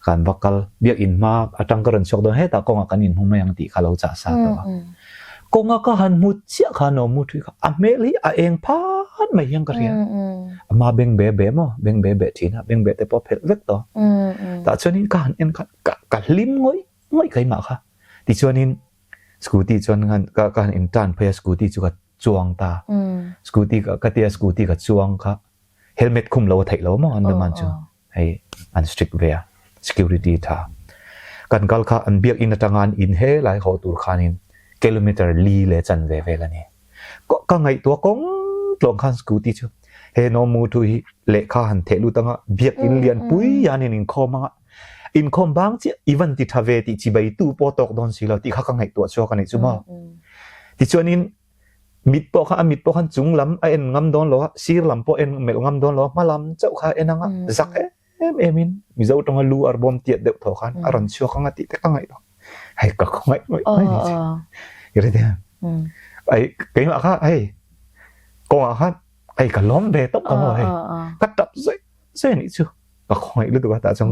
kan va kal, biakinn hma atang ka rawn chhuak dawn hetah kawngah kan inhmu mai ang tih kha lo chah sa tawh a. Kawnga ka han hmu chiah khan a awm mu thui kha, a hmel hi a eng phat mai hian ka hria. Ama beng be be maw, beng be be thin a, beng be te pawh a phelh vek tawh. Tah chuanin ka han en khan ka ka hlim ngawih ngawih keimah kha. Tichuanin scooty chuan ka ka han in tan phei a, scooty chu ka chuang ta. Scooty ka ka tia scooty ka chuang kha helmet khum lo a theih lo maw Andaman chu. Hei an strict ve a, security tha. Kan kal kha an biakinn atanga an in he lai haw tur khanin kilometer li leh chanve vel a ni. Ka ngaihtuah kawng tlawng khan scooty chu he no mu thu hi lehkha han theh lut anga biakinn lian pui hian in inkhawm anga inkhawm bang chiah i van ti tha ve tih chibai tu pawh tawk dawn si lo tih kha ka ngaihtuah chhuak a nih chu maw. Tichuanin Mit pawh kha a mit pawh khan chung lam a en ngam dawn lo a, sir lam pawh en melh ngam dawn lo a, hma lam chauh kha a en ang a, zak em em in Mizo tawnga lu a bawm tiat deuh thaw khan a rawn chhuak ang a tih te ka ngaih lo. Hei ka khawngaih ngawih ngawih ni che. I hre thei em? Ai keimah kha hei kawngah khan hei ka lawm ve tawp ka maw hei ka tap zawih zawih a nih chu ka khawngaih lutuk a tah chuan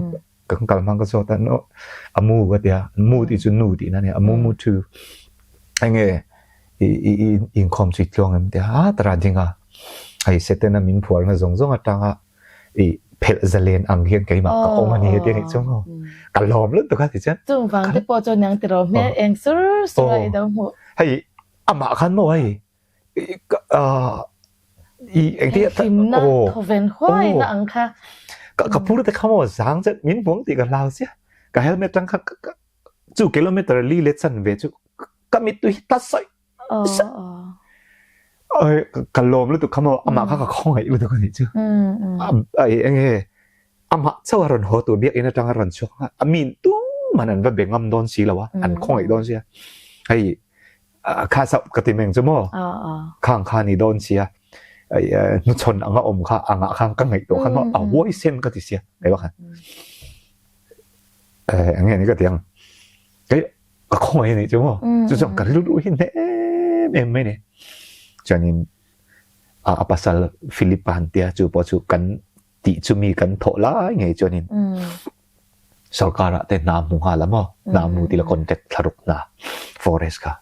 Kan kal hmang ka zawt a, no a mu ka tia, mu tih chu nu tihna a nia, a mu mu thu enge i i i inkhawm chu i tluang em tia a tara ding a, hei Setana min phuarna zawng zawng atanga i phelh zalen ang hian keimah ka awm a ni a tia nih chu maw, ka lawm lutuk a tichuan. Chung vang te pawh chuan nang tiraw hmel eng sur sur a i lo hmuh. Hei amah khan maw hei Hlimna thawven huaina ang kha. Ka phur te kha maw zang che min hmuang tih ka hlau sia. Ka helmet tang kha chu kilometer li le chan ve chu ka mittui hi ta sawi sawi. Ka lawm lutuk kha maw amah kha ka khawngaih lutuk a nih chu. Ai enge amah chauh a rawn haw tur biakinn atang a rawn chhuak a, a min tuman an va be ngam dawn si lo a, an khawngaih dawn sia. Hei kha chauh ka ti meng chu maw khang kha ni dawn sia hnuchhawn anga awm kha angah khan ka ngaihtuah khan maw a huaisen ka ti sia kei bakhan enge ni ka ti ang kei ka khawngaih a nih chu maw chu chuan ka rilru hi hnem em mai ni chuanin a pasal Philip a han tia chu pawh chu kan tih chu mi kan thawh lai ngei chuanin Sorkar ah te hna hmu nghal a maw? Hna hmu tila contact thlaruk hna forest kha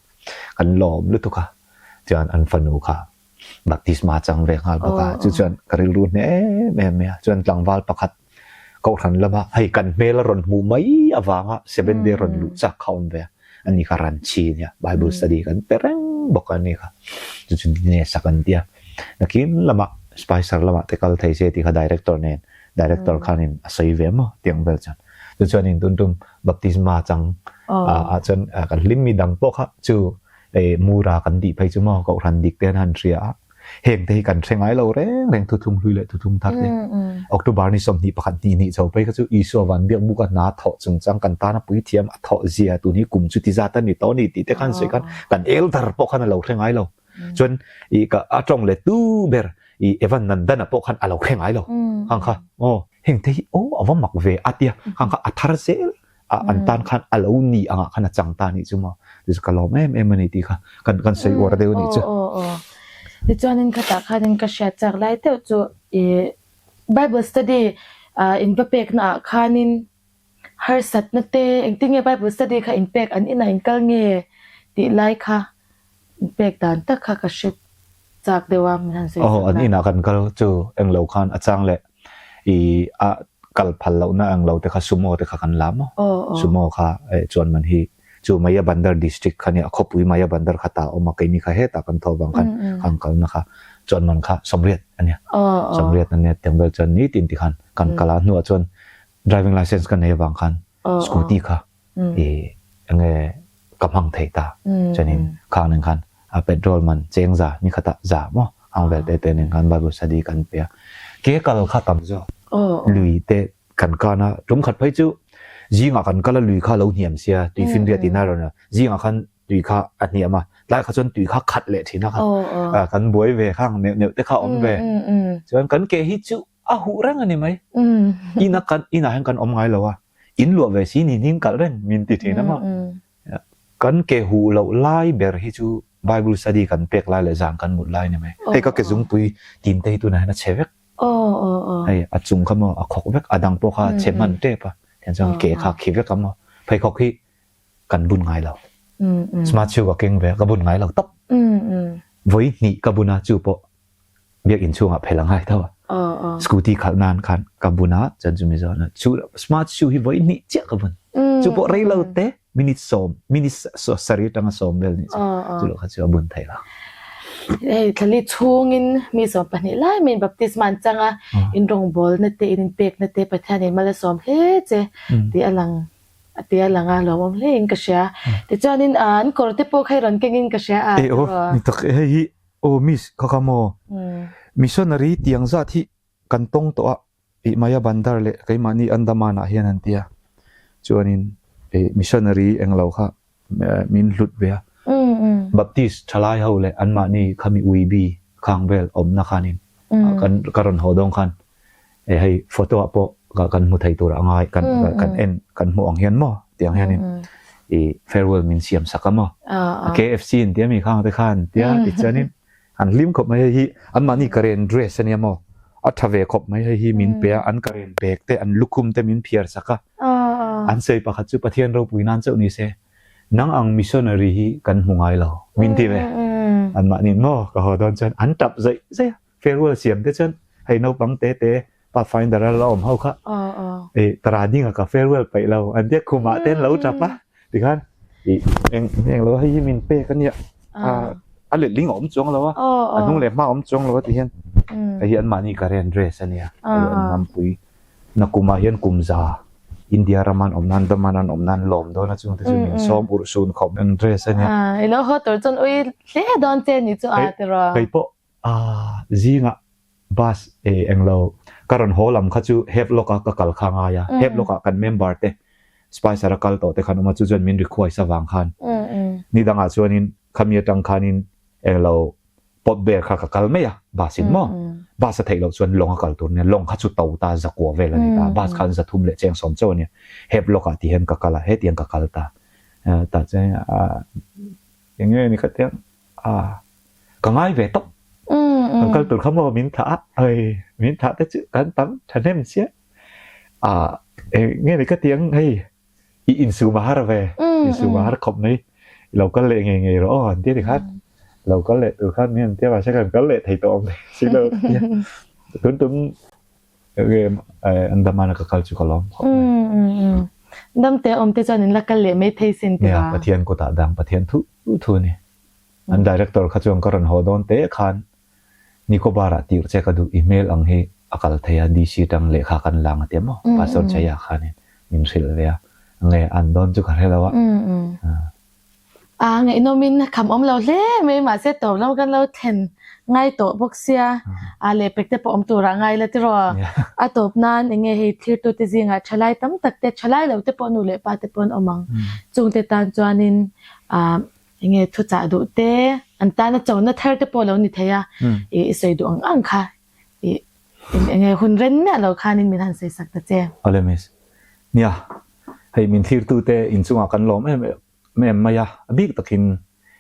kan lawm lutuk a, chuan an fanu kha baptisma chang ve nghal bawk a, chu chuan ka rilru hne em em mai a, chuan tlangval pakhat kohhran lama hei kan hmel a rawn hmuh mai avanga seven day rawn luh chak kha a awm ve a, ani kha Ranchi nia bible study kan pe reng bawk a ni kha, chu chu Dinesh-a kan tia, nakin lamah Spicer lamah te kal thei se tih kha director nen Director khanin a sawi ve maw tiang vel chuan. Chu chuanin tun tum baptisma chang ah chuan kan hlim mi dang pawh kha chu mura kan tih phei chu maw kohhran dik te an han hria a. Heng te hi kan hre ngai lo reng reng thuthlung hlui leh thuthlung thar te. October ni 21 hnih hnih chho phei kha chu Isua van biak buk a hna thawh chungchang kan tana puithiam a thawh zia tun hi kum chuti zat a ni tawh a ni tih te khan sawi khan kan elder pawh khan a lo hre ngai lo. Chuan i ka a tawng let tu ber i Evan Nandana pawh khan a lo hre ngai lo. Khang kha aw heng te hi aw a va mak ve a tia khang kha a thar zel a an tan khan a lo ni angah khan a chang ta nih chu maw chu chu ka lawm em em a ni tih kha kan kan sawi uar deuh a nih chu. Aw aw tichuanin khatah khanin ka hriat chak lai deuh chu i Bible study in va pekna ah khanin Harsatna te, engtin nge Bible study kha inpek an inah inkal nge tih lai kha inpek dan tak kha ka hre chak deuh a, min han sawi sak la. An inah kan kal chu englo khan a chang leh i a kal phal lohna englo te kha sumo te kha kan la maw? Sumo kha chuan man hi chu Maya Bandar district kha nia khawpui Maya Bandar kha ta awm a keini kha hetah kan thaw vang khan kan kalna kha chuan man kha 80 a nia 80 a nia tiang vel chuan nitin tikhan kan kal a hnuah chuan Driving license ka nei avang khan scooty kha i enge ka hmang thei ta. Chuanin khang nen khan a petrol man cheng za ni khatah za maw ang vel te te nen khan Bible study kan pe a. Ke kal kha tam zawk lui te kan kan a, tum khat phei chu zingah kan kal a lui kha a lo hniam sia tuifinriat in a rawn a, zingah khan tui kha a hniam a, tlai kha chuan tui kha khat leh thin a kha kan buai ve khang neuh neuh te kha a awm ve. Chuan kan ke hi chu. a huh reng a ni mai. Ina kan inah hian kan awm ngai lo a, in luah ve si ni hning kalh reng min ti thin a maw. Kan ke huh loh lai ber hi chu Bible study kan pek lai leh zan kan mut lai a ni mai. Hei ka ke zungpui tin te hi tunah hian a chhe vek. Hei a chung kha maw a khawk vek, a dang pawh kha a chhe hman tep a, tiang chuan ke kha a khi vek a maw. Pheikhawk hi kan bun ngai lo. Smart shoe ka keng ve a, ka bun ngai lo tawp. Vawi hnih ka bun a, chu pawh biakinn chhungah phel a ngai tho a. Scooty khalh nan khan ka bun a, chuan chumi zawn a chu smart shoe hi vawi hnih chiah ka bun. Chu pawh rei lo te minute sawm, minute sarih atanga sawm vel nih chu, chu lo kha chu a bun thei lo. Hei thlali chhungin mi 12 lai mai baptisma an chang a, in rawngbawlna te, in inpekna te Pathianin mal a sawm hle che tih a lang. A ti a lang a, lawmawm hle in ka hria. Tichuanin an kawr te pawh kha i rawn keng in ka hria a. E aw, ni tak e, hei hi aw miss kha kha maw? Missionary tiang zat hi kan tawng tawh a, ih Maya Bandar leh keimahni Andaman ah hian an ti a, chuanin ih missionary englo kha min hlut ve a. Baptist thalai ho leh anmahni khami uibi khang vel awmna khanin kan ka rawn haw dawng khan E hei photo ah pawh ka kan hmu thei tur a ngai kan kan en kan hmuh ang hian maw tiang hianin i farewell min siam sak a maw a KFC in tia mi khang te khan tia tichuanin an hlim khawp mai hei hi anmahni karen dress ania maw a tha ve khawp mai hei hi min pe a an karen bag te an lukhum te min phiar sak a an sawi pakhat chu Pathian ropui nan chauh ni se nang ang missionary hi kan hmu ngai lo min ti ve anmahni maw ka haw dawn chuan an tap zaih zaih a. Farewell siam te chuan hei naupang te te Pathfinder a la awm ho kha i tara ding a ka farewell peih lo an tia khumah te an lo tap a tikhan i eng eng lo hei hi min pek ania a letling a awm chuang lo a a hnung leh hma a awm chuang lo a ti hian hei hi anmahni Karen dress ania hei an hnampui nakumah hian kum za India ram an awm nan Daman an awm nan lawm dawn a chungte chu min sawm urh sun khawp an dress ania. I lo haw tur chuan ui hle dawn che ni chu a tiraw. Kei pawh Aaa zingah bus eh englo ka rawn haw lam kha chu Havelock a ka kal kha ngai a, Havelock ah kan member te Spicer a kal tawh te khan awm a chu chuan min request avang khan ni dangah chuanin khami atang khanin englo pawt ber kha ka kal mai a bus in maw bus a theih loh chuan lawng a kal tur nia lawng kha chu to ta zakua vel a ni ta bus khan zathum leh cheng sawm chauh a nia Havelock ah ti hian ka kal a hetiang ka kal ta tah chuan eng nge ni kha tiang A, ka ngai ve tawp. Kan kal tur kha maw min thah a, hei min thah te chu kan tam thahnem chiah. A, eng nge ni ka ti ang hei i insum a har ve, insum a har khawp mai. I lo kal leh ngei ngei rawh aw an ti a ti khan. Lo kal leh tur khan min an tia mahse kan kal leh thei tawh awm si lo ka ti a. Tun tum eng nge Andaman a ka kal chu ka lawm khawp mai. Damte awm te chuan in la kal leh mai thei sin ti va. Nia, Pathian kutah dang Pathian thu thu a ni. An director kha chuan ka rawn haw dawn teh khan Nicobar ah tirh che ka duh i hmel ang hi a kal thei a DC atang lehkha kan lang a ti a maw Pastor Chaya khanin min hrilh ve a nge an dawn chu ka hre lo a. A ngaihnawmin a kham awm lo hle mai mahse tawp lam kan lo thlen ngai tawh bawk sia a lehpek te pawh awm turah ngai la tiraw a tawp nan eng nge hei thirtute zingah thalai tam tak te thalai lo te pawh nu leh pa te pawh an awm ang chungte tan chuanin ah Enge thuchah duh te, an tana chona thar te pawh lo ni thei a, i i sawi duh ang ang kha i enge hun ren miah lo khanin min han sawi sak ta che. Awle miss. Nia, hei min thlirtute inchungah kan lawm em em mai a, a bik takin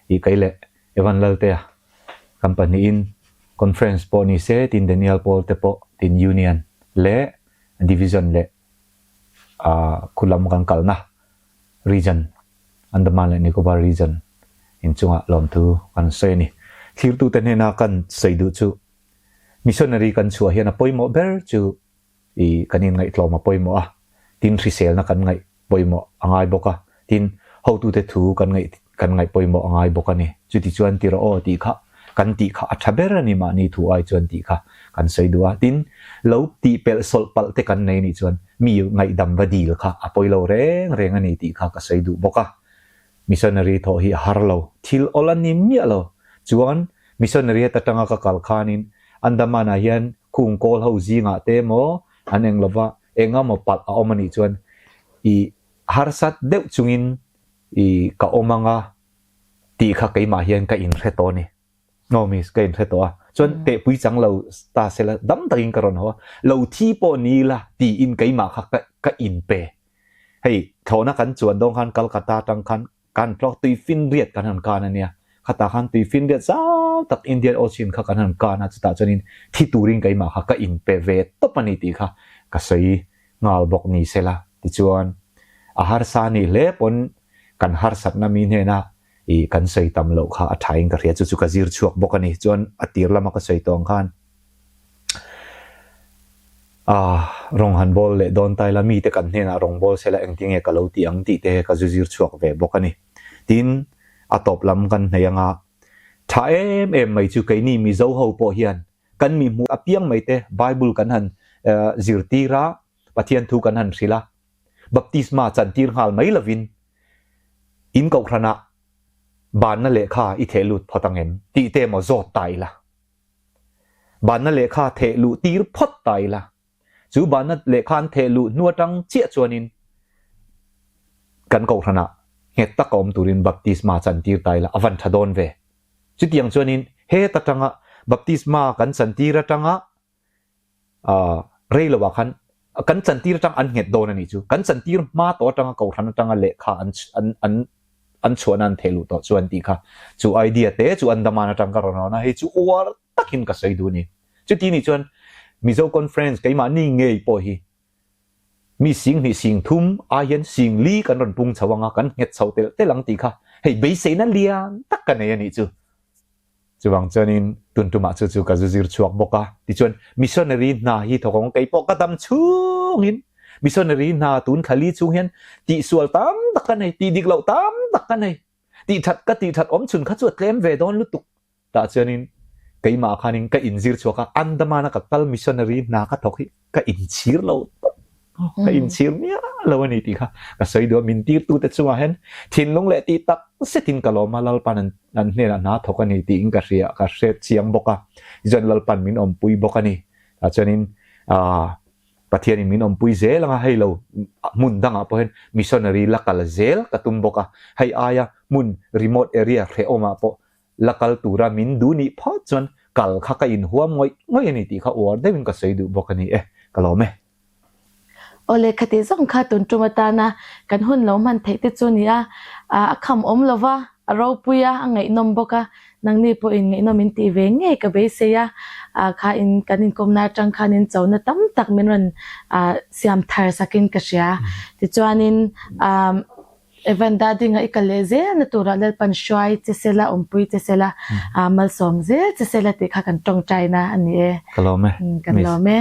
i kei leh Evan Laltea kan pahnihin conference pawh ni se tin Daniel Paul te pawh tin Union leh Division leh khulam kan kalna Region, Andaman leh Nicobar Region inchungah lawmthu kan sawi a ni. Thlirtute hnena kan sawi duh chu missionary kan chhuah hian a pawimawh ber chu i kan inngaihtlawm a pawimawh a, tin hriselna kan ngaih pawimawh a ngai bawk a, tin hotute thu kan ngaih kan ngaih pawimawh a ngai bawk a ni. Chutichuan ti rawh aw tih kha kan tih kha a tha ber a ni mahni thu ai chuan tih kha kan sawi duh a. Tin, lo tih pelh sawlh palh te kan nei nih chuan mi ngaihdam va dil kha a pawi lo reng reng a ni tih kha ka sawi duh bawk a. Missionary thawh hi a har lo, thil awl a ni miah lo. Chuan, missionary heta tanga ka kal khanin Andaman-ah hian khung kawl ho zingah te emaw an eng lova eng emaw palh a awm a nih chuan i harsat deuh chungin i ka awm anga tih kha keimah hian ka inhre tawh a ni. Aw miss, ka inhre tawh a. Chuan tehpui chang lo ta sela dam takin ka rawn haw a, lo thi pawh ni ila tiin keimah kha ka ka inpe. Hei thlawhna kan chuan dawn khan Calcutta atang khan kan tlawk tuifinriat kan han kan a nia. Khatah khan tuifinriat zau tak Indian Ocean kha kan han kan a, chutah chuanin thi turin keimah kha ka inpe ve tawp a ni tih kha ka sawi nghal bawk ni sela. Tichuan a harsa nih hle pawn kan harsatna mi hnena I kan sawi tam loh kha a thain ka hria, chu chu ka zir chhuak bawk a ni. Chuan a tir lama ka sawi tawh ang khan ah rawng han bawl leh dawn ta ila, mite kan hnenah rawng bawl sela engtin nge ka lo ti ang tih te ka zu zir chhuak ve bawk a ni. Tin, a tawp lam kan hnaih anga tha em em mai chu keini Mizo ho pawh hian kan mi hmuh apiang mai te Bible kan han zirtir a, Pathian thu kan han hrilh a, Baptisma chantir nghal mai lovin In kohhranah banna lehkha i theh lut phawt ang em tih te emaw zawt ta ila. Banna lehkha theh luh tir phawt ta ila. Chu banna lehkha an theh luh hnu atang chiah chuanin kan kohhranah nghet taka awm turin baptisma chantir ta ila a van tha dawn ve. Chutiang chuanin het atanga baptisma kan chantir atanga Rei lo ah khan kan chantir atang an nghet dawn a nih chu. Kan chantir hma tawh atanga Kohhran atanga lehkha an an an an chhuahna an theh luh tawh chuan tih kha chu idea te chu Andaman atang ka rawn rawn a, hei chu uar takin ka sawi duh a ni. Chuti nih chuan Mizo Conference keimahni ngei pawh hi mi 2000 3000 ai hian 4000 kan rawn pung chho ang a, kan nghet chho telh telh ang tih kha hei beiseina lian tak ka nei a nih chu. Chuvang chuanin tun tumah chu chu ka zu zir chhuak bawk a. Tichuan missionary hna hi thawk ang keipawh ka dam chhungin missionary hna tun thla li chhung hian tihsual tam tak ka nei, tih dik loh tam tak ka nei, tih that ka tih that awm chhun kha chu a tlem ve dawn lutuk. Tah chuanin keimah khanin ka inzir chhuak a, Andaman a ka kal missionary hna ka thawk hi ka inchhir lo tawp, ka inchhir miah lo a ni tih kha ka sawi duh a, min tirtute chungah hian thinlung leh tih tak zetin ka lawm a, Lalpan an an hnenah hna thawk a ni tiin ka hria, ka hre chiang bawk a, tichuan Lalpan min awmpui bawk a ni, tah chuanin aah Pathianin min awmpui zel anga hei lo hmun dangah pawh hian missionary la kal zel ka tum bawk a, hei aia hmun remote area hrehawmah pawh La kal tura min duh nih phawt chuan kal kha ka inhuam ngawih ngawih a ni tih kha uar deuhin ka sawi duh bawk a ni e, ka lawm e. Awle, khati zawng kha tun tum atana kan hun lo hman theih te chu ni a, a kham awm lo va, a ropui a, a ngaihnawm bawk a, nangni pawhin ngaihnawm in tih ve ngei ka beisei a, kha in kan inkawmna atang khanin chona tam tak min rawn siam thar sakin ka hria. Tichuanin Evan Dadinga i kal leh zel na turah Lalpan hruai che sela, awmpui che sela, malsawm zel che sela tih kha kan tawngtaina a ni e. Ka lawm e. Kan lawm e.